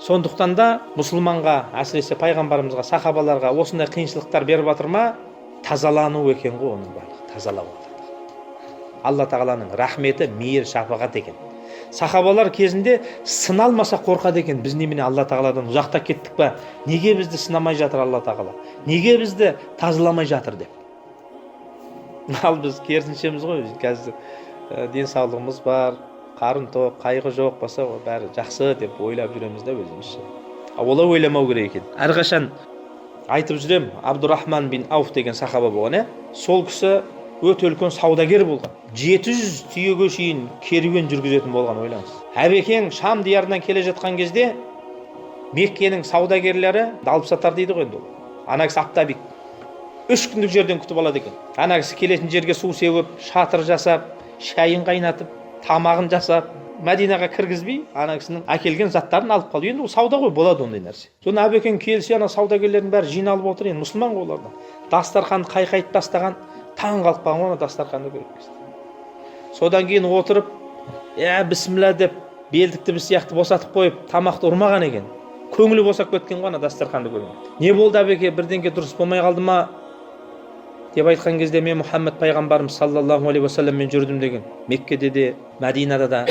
Сондықтан да мұсылманға, әсіресе пайғамбарымызға, сахабаларға осындай қиыншылықтар беріп жатыр ма, тазалану екен ғой оның барлығы, тазалау. Алла тағаланың рахметі, мейір, шапағат екен. Сахабалар кезінде сыналмаса қорқады екен. Біз немене, Алла тағаладан ұзақтап кеттік па? Неге бізді сынамай жатыр Алла тағала? Неге бізді тазаламай жатыр деп. Ал біз керісіншеміз ғой. Қазір денсаулығымыз бар, қарын тоқ, қайғы жоқ болса, бәрі жақсы деп ойлап жүреміз да өзімізше. Олай ойламау керек екен. Әрқашан айтып жүремін, Абдурахман бин Ауф деген сахаба болған, иә. Сол кісі өте үлкен саудагер болған. 700 түйеге шейін керуен жүргізетін болған, ойлаңыз. Әбекең Шам диярынан келе жатқан кезде Меккенің саудагерлері, алыпсатар дейді ғой енді ол. Ана кісі оптовик. 3 күндік жерден күтіп алады екен. Ана кісі келетін жерге су сеуіп, шатыр жасап, шайын қайнатып, тамағын жасап, Мәдинаға кіргізбей, ана кісінің әкелген заттарын алып қалды. Енді ол сауда ғой, болады ондай нәрсе. Соны Әбекең келсе, ана саудагерлердің бәрі жиналып отыр, енді мұсылман ғой олардан. Дастарханды қайқайтып тастаған, таң қалып қалған ғой ана дастарханды көріп. Содан кейін отырып, бісміллә деп белдікті біз сияқты босатып қойып, тамақты ұрмаған екен. Көңілі босап кеткен ғой ана дастарханды көрген. Не болды, Әбеке, бірдеңке дұрыс болмай қалды ма деп айтқан кезде, мен Мұхаммед пайғамбарымыз саллаллаху алейхи уассаламмен жүрдім деген. Меккеде де, Мәдинада да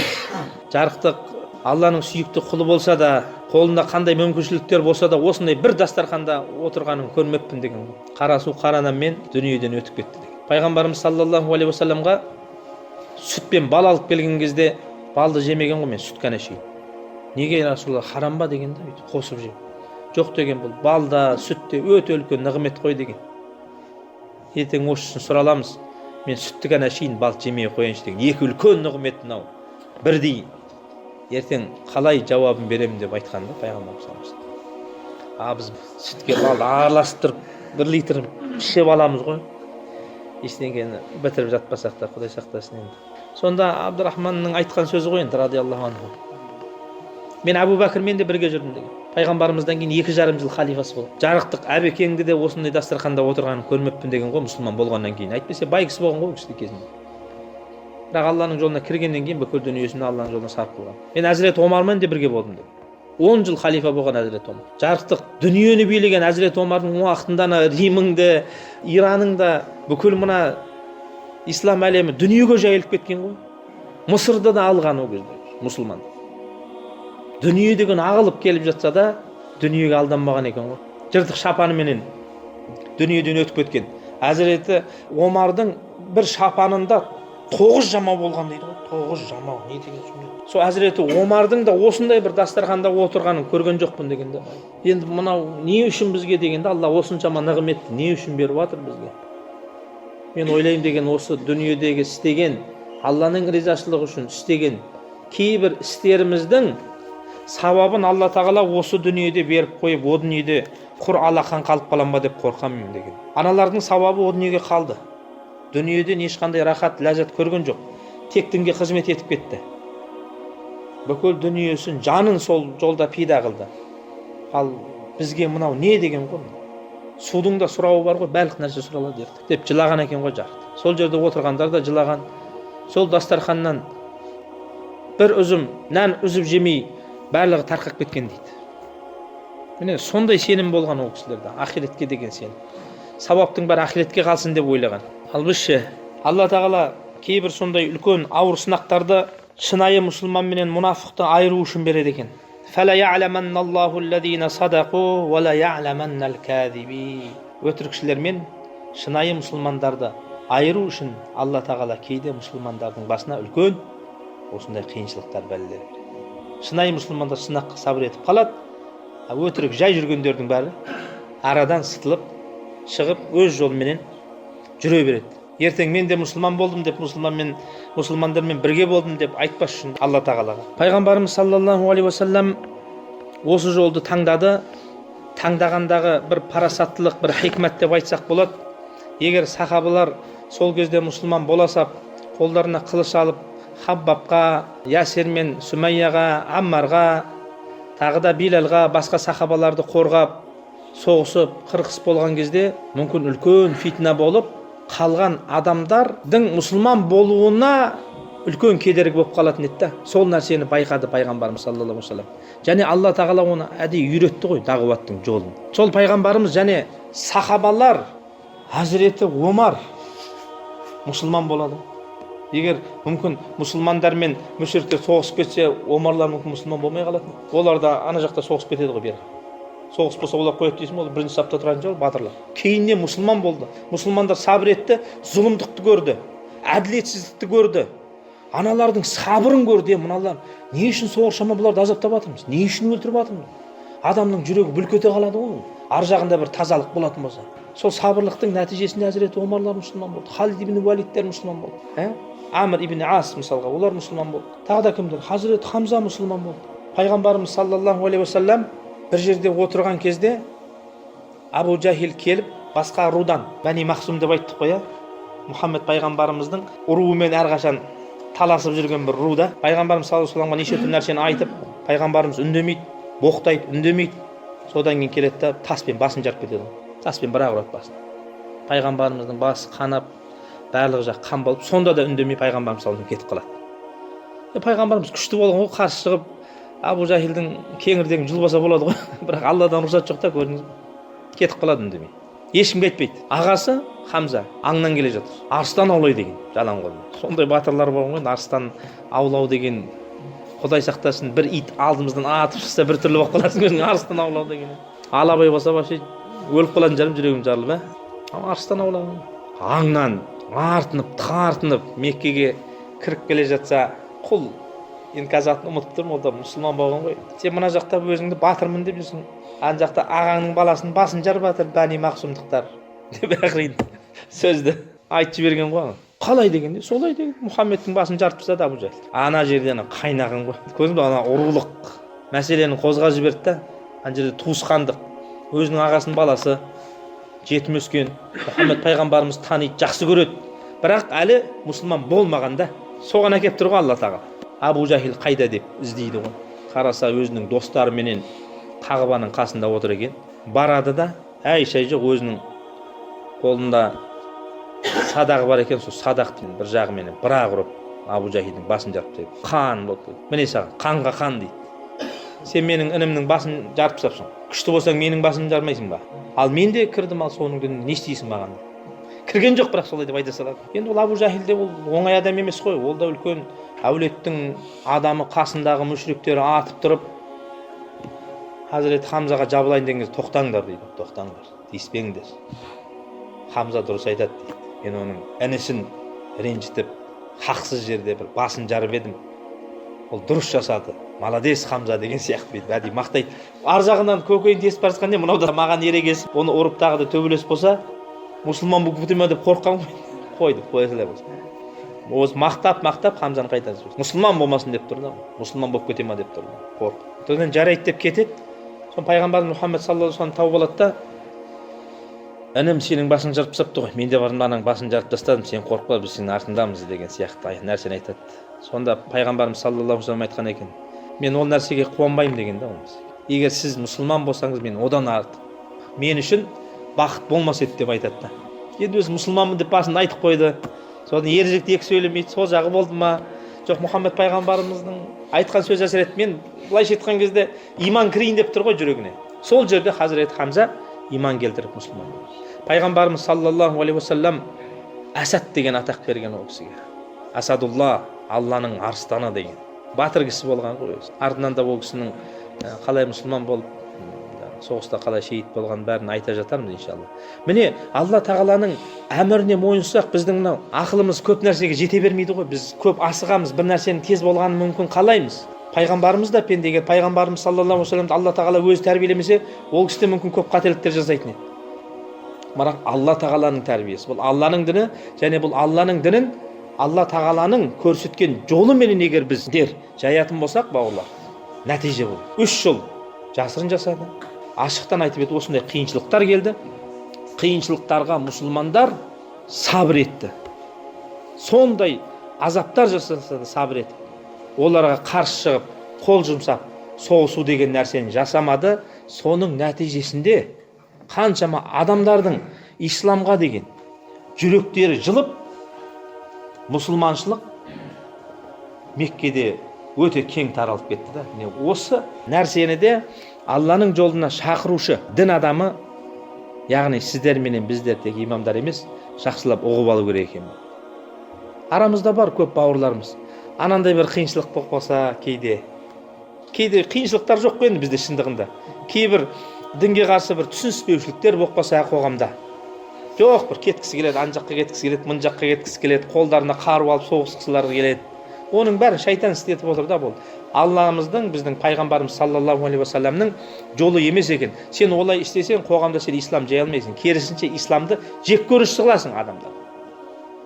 жарықтық Алланың сүйікті құлы болса да, қолында қандай мүмкіншіліктер болса да, осындай бір дастарханда отырғанын көрмеппін деген. Қара су қара нанмен дүниеден өтіп кетті деген. Пайғамбарымыз саллаллаху алейхи уассаламға сүт пен бал алып келген кезде, балды жемеген ғой, мен сүт қана ішейін. Неге, Расулалла, харам ба деген да, өйтіп қосып жеу. Жоқ деген, бұл бал да, сүт те өте үлкен нығмет қой деген. Ертең осы үшін сұраламыз, мен сүтті ғана ішейін, бал жемей қояйыншы деген. Екі үлкен нығмет мынау бірдей, ертең қалай жауабын беремін деп айтқан да пайғамбарымыз саллаллаху алейхи уассалам. А біз сүтке балды араластырып 1 литр ішіп аламыз ғой, ештеңені бітіріп жатпасақ та, Құдай сақтасын енді. Сонда Абдурахманның айтқан сөзі ғой енді, радиаллаху анху, мен Әбу Бәкірмен де бірге жүрдім деген. Пайғамбарымыздан кейін 2,5 жыл халифасы болды. Жарықтық Әбекеңді де осындай дастарханда отырғанын көрмеппін деген ғой, мұсылман болғаннан кейін. Әйтпесе бай кісі болған ғой ол кісі де кезінде. Бірақ Алланың жолына кіргеннен кейін бүкіл дүниесін Алланың жолына сарп қылған. Мен Әзірет Омармен де бірге болдым деп. 10 жыл халифа болған Әзірет Омар. Жарықтық дүниені билеген Әзірет Омардың уақытында ана Римің де, Ираның да, бүкіл мына ислам әлемі дүниеге жайылып кеткен ғой. Мысырды да алған ол кезде мұсылман. Дүние деген ағылып келіп жатса да, дүниеге алданбаған екен ғой. Жыртық шапаныменен дүниеден өтіп кеткен. Әзіреті Омардың бір шапанында 9 жамау болған дейді ғой. 9 жамау не деген сұмдық. Сол Әзіреті Омардың да осындай бір дастарханда отырғанын көрген жоқпын дегенде. Енді мынау не үшін бізге дегенде, Алла осыншама нығметті не үшін беріп жатыр бізге? Мен ойлаймын деген, осы дүниедегі істеген, Алланың ризашылығы үшін істеген кейбір істеріміздің сауабын Алла тағала осы дүниеде беріп қойып, о дүниеде құр алақан қалып қалам ба деп қорқамын деген. Аналардың сауабы о дүниеге қалды. Дүниеден ешқандай рахат, ләззат көрген жоқ. Тек дінге қызмет етіп кетті. Бүкіл дүниесін, жанын сол жолда пида қылды. Ал бізге мынау не деген ғой? Судың да сұрауы бар ғой, барлық нәрсе сұралады ертең деп жылаған екен ғой жарықтық. Сол жерде отырғандар да жылаған. Сол дастарханнан бір үзім нан үзіп жемей барлығы тарқап кеткен дейді. Міне, сондай сенім болған ол кісілерде, ақиретке деген сенім. Сауаптың бәрі ақиретке қалсын деп ойлаған. Ал біз ше? Алла тағала кейбір сондай үлкен ауыр сынақтарды шынайы мұсылман менен мұнафықты айыру үшін береді екен. Өтірікшілер мен шынайы мұсылмандарды айыру үшін Алла тағала кейде мұсылмандардың басына үлкен осындай қиыншылықтар, бәлелер береді. Шынайы мұсылмандар сынаққа сабыр етіп қалады, а өтірік жай жүргендердің бәрі арадан сытылып шығып, өз жолыменен жүре береді. Ертең мен де мұсылман болдым деп, мұсылмандармен бірге болдым деп айтпас үшін Алла тағалаға. Пайғамбарымыз саллаллаху алейхи уассалам осы жолды таңдады. Таңдағандағы бір парасаттылық, бір хикмат деп айтсақ болады. Егер сахабалар сол кезде мұсылман бола сап, қолдарына қылыш алып, Хаббабқа, Ясер мен Сүмәйяға, Аммарға, тағы да Билалға, басқа сахабаларды қорғап, соғысып, қырқыс болған кезде, мүмкін үлкен фитна болып, қалған адамдардың мұсылман болуына үлкен кедергі болып қалатын еді да. Сол нәрсені байқады пайғамбарымыз саллаллаху алейхи уассалам. Және Алла тағала оны әдейі үйретті ғой дағуаттың жолын. Сол пайғамбарымыз және сахабалар, Хазіреті Омар мұсылман болады. Егер мүмкін мұсылмандар мен мүшриктер соғысып кетсе, омарлар мүмкін мұсылман болмай қалатын. Олар да ана жақта соғысып кетеді ғой бері. Соғыс болса олар қояды дейсің, ол бірінші сапта тұратын шығар батырлар. Кейіннен мұсылман болды. Мұсылмандар сабыр етті, зұлымдықты көрді, әділетсіздікті көрді. Аналардың сабырын көрді. Мыналар не үшін соншама бұларды азаптап жатырмыз? Не үшін өлтіріп жатырмыз? Адамның жүрегі бүлк ете қалады ғой. Ар жағында бір тазалық болатын болса. Сол сабырлықтың нәтижесінде Әзіреті Омарлар мұсылман болды. Халид ибн Уалидтер мұсылман болды. Амр ибн Ас мысалға, олар мұсылман болды. Тағы да кімдер? Хазірет Хамза мұсылман болды. Пайғамбарымыз саллаллаху алейхи уассалам бір жерде отырған кезде Абу Жахил келіп, басқа рудан, Бәни Махсум деп айттық қой, Мұхаммед пайғамбарымыздың руымен әрқашан таласып жүрген бір ру да. Пайғамбарымыз саллаллаху алейхи уассаламға неше түрлі нәрсені айтып, пайғамбарымыз үндемейді, боқтайды, үндемейді. Содан кейін келеді да таспен басын жарып кетеді. Таспен бір-ақ ұрады басын. Пайғамбарымыздың басы қанап, барлық жақ қан болып, сонда да үндемей пайғамбарымыз саллаллаху алейхи кетіп қалады. Пайғамбарымыз күшті болған ғой, қарсы шығып Абу Жахилдің кеңірдегін жұлбаса болады ғой. Бірақ Алладан рұқсат жоқ та, көрдіңіз бе? Кетіп қалады үндемей. Ешкімге айтпайды. Ағасы Хамза аңнан келе жатыр. Арыстан аулай деген жалаң қолмен. Сондай батырлар болған ғой, арыстан аулау деген. Құдай сақтасын, бір ит алдымыздан атып шықса бір түрлі болып қаласың өзің, арыстан аулау деген. Алабай болса вообще өліп қалатын шығармын, жүрегім жарылып, Арыстан аулаған. Аңнан артынып, тартынып Меккеге кіріп келе жатса, құл, енді қазір атын ұмытып тұрмын, ол да мұсылман болған ғой. Сен мына жақта өзіңді батырмын деп жүрсің, ана жақта ағаңның баласының басын жарып жатыр Бәни Мақсумдықтар деп ақырын сөзді айтып жіберген ғой. Қалай дегенде, солай деген, Мұхаммедтің басын жарып тастады Абу Жахил. Ана жерде ана қайнаған ғой, көрдіңіз бе, ана рулық мәселені қозғап жіберді да. Ана жерде туысқандық, өзінің ағасының баласы, жетім өскен, Мұхаммед пайғамбарымыз таниды, жақсы көреді, бірақ әлі мұсылман болмаған да. Соған әкеліп тұр ғой Алла тағала. Абу Жахил қайда деп іздейді ғой. Қараса, өзінің достарыменен Қағбаның қасында отыр екен. Барады да, әй шай жоқ, өзінің қолында садағы бар екен, сол садақтың бір жағыменен бір-ақ ұрып Абу Жахилдің басын жарып тастайды. Қан болып кетті. Міне саған қанға қан дейді. Сен менің інімнің басын жарып тастапсың, күшті болсаң менің басымды жармайсың ба? Ал мен де кірдім, ал соның күні не істейсің маған? Кірген жоқ, бірақ солай деп айта салады. Енді ол Абу Жахил де ол оңай адам емес қой, ол да үлкен әулеттің адамы. Қасындағы мүшриктері атып тұрып Хазіреті Хамзаға жабылайын деген кезде, тоқтаңдар дейді, тоқтаңдар, тиіспеңдер, Хамза дұрыс айтады дейді. Мен оның інісін ренжітіп, хақсыз жерде бір басын жарып едім, ол дұрыс жасады, молодец Хамза деген сияқты бүйтіп әдейі мақтайды. Ар жағынан көкейін тесіп бара жатқан не, мынау да маған ерегесіп, оны ұрып тағы да төбелес болса, мұсылман болып кете ма деп қорыққан ғой. Қойды, қоя салайық осы. Мақтап мақтап Хамзаны қайтарып жіберді. Мұсылман болмасын деп тұр да, мұсылман болып кете ма деп тұр қорқып. Содан жарайды деп кетеді. Соны пайғамбарымыз Мұхаммед саллаллаху алейхи вассалам тауып алады да, інім, сенің басың жарып тастапты ғой, мен де бардым, ананың басын жарып тастадым, сен қорықпа, біз сенің артыңдамыз деген сияқты нәрсені айтады. Сонда пайғамбарымыз саллаллаху алейхи вассалам айтқан екен, мен ол нәрсеге қуанбаймын деген да. Ол нәрсеге, егер сіз мұсылман болсаңыз, мен одан артық мен үшін бақыт болмас еді деп айтады да. Енді өзі мұсылманмын деп басында айтып қойды, содан ер жігіт екі сөйлемейді, сол жағы болды ма, жоқ, Мұхаммед пайғамбарымыздың айтқан сөзі әсер етті. Мен былайша айтқан кезде иман кірейін деп тұр ғой жүрегіне. Сол жерде Хазіреті Хамза иман келтіріп мұсылман болды. Пайғамбарымыз саллаллаху алейхи уассалам Асад деген атақ берген ол кісіге, Асадулла, Алланың арыстаны деген. Батыр кісі болған ғой өзі. Артынан да ол кісінің қалай мұсылман болып, соғыста қалай шейіт болғанын бәрін айта жатармыз иншалла. Міне, Алла тағаланың әміріне мойынсақ, біздің мынау ақылымыз көп нәрсеге жете бермейді ғой. Біз көп асығамыз, бір нәрсенің тез болғанын мүмкін қалаймыз. Пайғамбарымыз да пенде. Егер пайғамбарымыз саллаллаху алейхи вассаламды Алла тағала өзі тәрбиелемесе, ол кісі де мүмкін көп қателіктер жасайтын еді. Бірақ Алла тағаланың тәрбиесі, бұл Алланың діні, және бұл Алланың дінін Алла тағаланың көрсеткен жолыменен егер біздер жаятын болсақ, бауырлар, нәтиже болады. 3 жыл жасырын жасады. Ашықтан айтып еді, осындай қиыншылықтар келді. Қиыншылықтарға мұсылмандар сабыр етті. Сондай азаптар жасаса да сабыр етіп, оларға қарсы шығып, қол жұмсап, соғысу деген нәрсені жасамады. Соның нәтижесінде қаншама адамдардың исламға деген жүректері жылып, мұсылманшылық Меккеде өте кең таралып кетті да. Міне, осы нәрсені де Алланың жолына шақырушы дін адамы, яғни сіздер менен біздер, тек имамдар емес, жақсылап ұғып алу керек екен. Арамызда бар көп бауырларымыз. Анандай бір қиыншылық болып қалса, кейде қиыншылықтар жоқ қой енді бізде шындығында. Кейбір дінге қарсы бір түсініспеушіліктер болып қалса қоғамда. Жоқ, бір кеткісі келеді, ан жаққа кеткісі келеді, мын жаққа кеткісі келеді, қолдарына қару алып соғысқысылары келеді. Оның бәрін шайтан істетіп отыр да бұл. Алламыздың, біздің пайғамбарымыз саллаллаху алейхи уассаламның жолы емес екен. Сен олай істесең, қоғамда сен ислам жай алмайсың. Керісінше исламды жек көруші қыласың адамдар.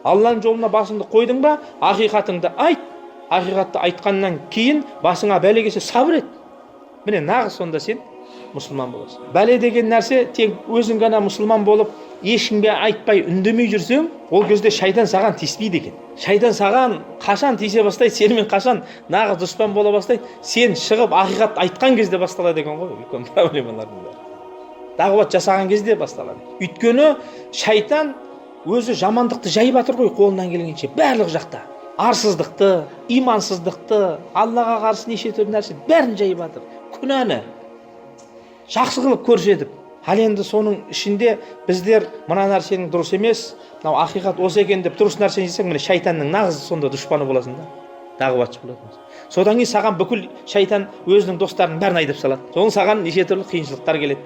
Алланың жолына басыңды қойдың ба, ақиқатыңды айт. Ақиқатты айтқаннан кейін басыңа бәле келсе сабыр ет. Міне нағыз сонда сен мұсылман боласың. Бәле деген нәрсе тек өзің ғана мұсылман болып ешкімге айтпай үндемей жүрсең, ол кезде шайтан саған тиіспейді екен. Шайтан саған қашан тиісе бастайды, сенімен қашан нағыз дұшпан бола бастайды, сен шығып ақиқат айтқан кезде басталады екен ғой үлкен проблемалардың бәрі. Дағуат жасаған кезде басталады. Өйткені шайтан өзі жамандықты жайып жатыр ғой қолынан келгенше барлық жақта. Арсыздықты, имансыздықты, Аллаға қарсы неше түрлі нәрсе бәрін жайып жатыр. Күнәні жақсы қылып көрсетіп. Ал енді соның ішінде біздер мына нәрсенің дұрыс емес, мынау ақиқат осы екен деп дұрыс нәрсені жасасаң, міне шайтанның нағыз сонда дұшпаны боласың да, дағуатшы боласың. Содан кейін саған бүкіл шайтан өзінің достарының бәрін айдап салады. Содан саған неше түрлі қиыншылықтар келеді.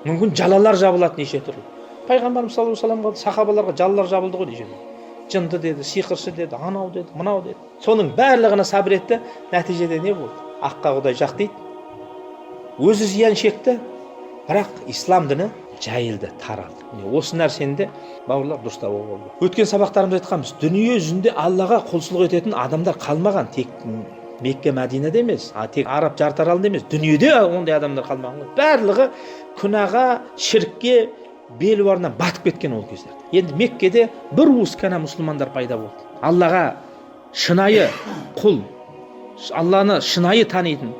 Мүмкін жалалар жабылады неше түрлі. Пайғамбарымыз саллаллаху алейхи уассаламға, сахабаларға жалалар жабылды ғой неше түрлі. Жынды деді, сиқыршы деді, анау деді, мынау деді. Соның барлығына сабыр етті. Нәтижеде не болды? Аққа Құдай жақ дейді. Өзі зиян шекті, бірақ ислам діні жайылды, таралды. Міне осы нәрсені де бауырлар дұрыстап оқу. Өткен сабақтарымызда айтқанбыз, дүние жүзінде Аллаға құлшылық ететін адамдар қалмаған. Тек Мекке, Мәдинеде емес, тек Араб жарты аралында емес, дүниеде ондай адамдар қалмаған ғой. Барлығы күнәға, шіркке белуарынан батып кеткен ол кездерде. Енді Меккеде бір уыс қана мұсылмандар пайда болды. Аллаға шынайы құл, Алланы шынайы танитын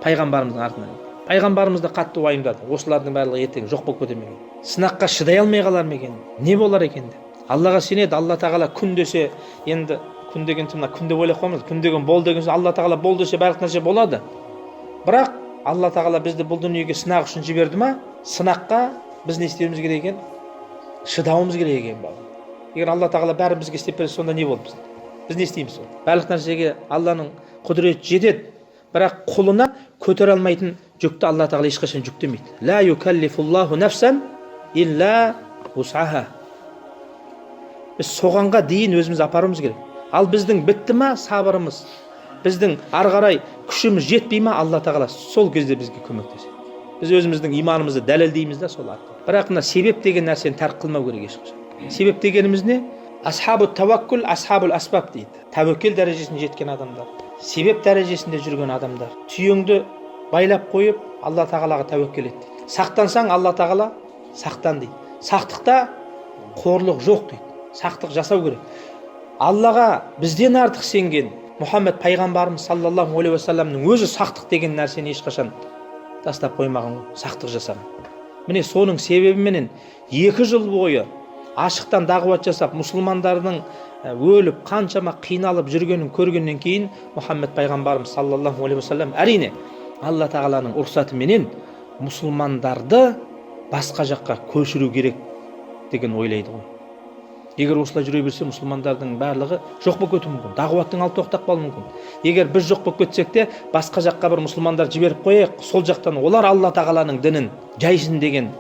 пайғамбарымыздың артынан. Пайғамбарымыз да қатты уайымдады. Осылардың барлығы ертең жоқ болып кете ме екен? Сынаққа шыдай алмай қалар ма екен? Не болар екен деп. Аллаға сенеді, Алла тағала күн десе, енді күн деген мына күн деп ойлап қоймыз. Күн деген бол деген сөз, Алла тағала бол десе барлық нәрсе болады. Бірақ Алла тағала бізді бұл дүниеге сынақ үшін жіберді ма? Сынаққа біз не істеуіміз керек екен? Шыдауымыз керек екен балам. Егер Алла тағала бәрін бізге істеп берсе, сонда не болды бізде? Біз не істейміз сонда? Барлық нәрсеге Алланың құдіреті жетеді. Бірақ құлына көтере алмайтын жүкті Алла тағала ешқашан жүктемейді. Ла юкаллифуллаху нафсан илля вус'аха. Біз соғанға дейін өзіміз апаруымыз керек. Ал біздің бітті ма сабырымыз, біздің ары қарай күшіміз жетпей ма, Алла тағала сол кезде бізге көмектеседі. Біз өзіміздің иманымызды дәлелдейміз да сол арқылы. Бірақ мына себеп деген нәрсені тәрк қылмау керек ешқашан. Себеп дегеніміз не? Асхабу таваккул, асхабул асбаб дейді. Тәуекел дәрежесіне жеткен адамдар, себеп дәрежесінде жүрген адамдар. Түйеңді байлап қойып, Алла тағалаға тәуекел ет дейді. Сақтансаң, Алла тағала сақтан дейді. Сақтықта қорлық жоқ дейді. Сақтық жасау керек. Аллаға бізден артық сенген Мұхаммед пайғамбарымыз саллаллаху алейхи уассаламның өзі сақтық деген нәрсені ешқашан тастап қоймаған ғой, сақтық жасаған. Міне соның себебіменен 2 жыл бойы ашықтан дағуат жасап, мұсылмандардың өліп, қаншама қиналып жүргенін көргеннен кейін Мұхаммед пайғамбарымыз саллаллаху алейхи уассалам әрине Алла тағаланың рұқсатыменен мұсылмандарды басқа жаққа көшіру керек деген ойлайды ғой. Егер осылай жүре берсе, мұсылмандардың барлығы жоқ болып кетуі мүмкін, дағуаттың алды тоқтап қалуы мүмкін. Егер біз жоқ болып кетсек те, басқа жаққа бір мұсылмандар жіберіп қояйық, сол жақтан олар Алла тағаланың дінін жайсын деген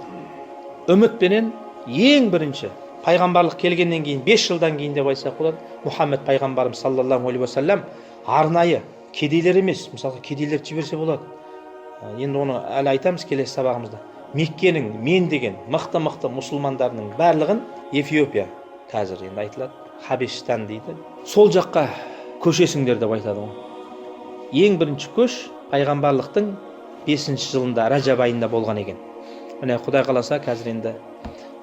үмітпенен ең бірінші пайғамбарлық келгеннен кейін 5 жылдан кейін деп айтсақ болады, Мұхаммед пайғамбарымыз саллаллаху алейхи уассалам арнайы кедейлер емес, мысалға кедейлерді жіберсе болады. Енді оны әлі айтамыз келесі сабағымызда. Меккенің мен деген мықты-мықты мұсылмандарының барлығын Эфиопия, қазір енді айтылады Хабештан дейді, сол жаққа көшесіңдер деп айтады ғой. Ең бірінші көш пайғамбарлықтың 5 жылында Ражаб айында болған екен. Міне Құдай қаласа, қазір енді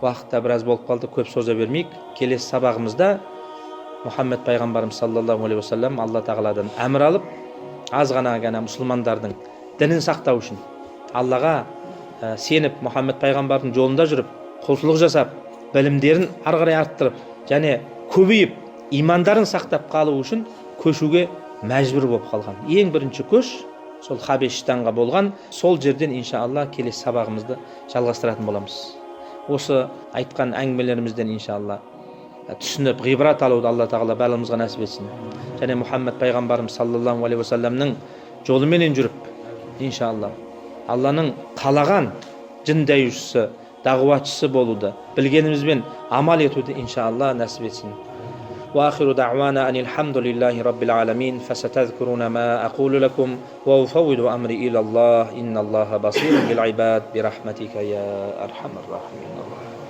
уақыт та біраз болып қалды, көп соза бермейік. Келесі сабағымызда Мұхаммед пайғамбарымыз саллаллаху алейхи уассалам Алла тағаладан әмір алып, аз ғана ғана мұсылмандардың дінін сақтау үшін Аллаға сеніп, Мұхаммед пайғамбардың жолында жүріп, құлшылық жасап, білімдерін ары қарай арттырып және көбейіп, имандарын сақтап қалу үшін көшуге мәжбүр болып қалған. Ең бірінші көш сол Хабештанға болған. Сол жерден иншалла келесі сабағымызды жалғастыратын боламыз. Осы айтқан әңгімелерімізден иншалла түсініп, ғибрат алуды Алла Тағала барлығымызға нәсіп етсін. Және Мұхаммед пайғамбарымыз саллаллаху алейхи уассаламның жолыменен жүріп, иншалла, Алланың қалаған жын дәюшісі, дағуатшысы болуды, білгенімізбен амал етуді, иншалла, нәсіп етсін. وآخر دعوانا أن الحمد لله رب العالمين. فستذكرون ما أقول لكم وأفوض أمري إلى الله، إن الله بصير بالعباد، برحمتك يا أرحم الراحمين. الله.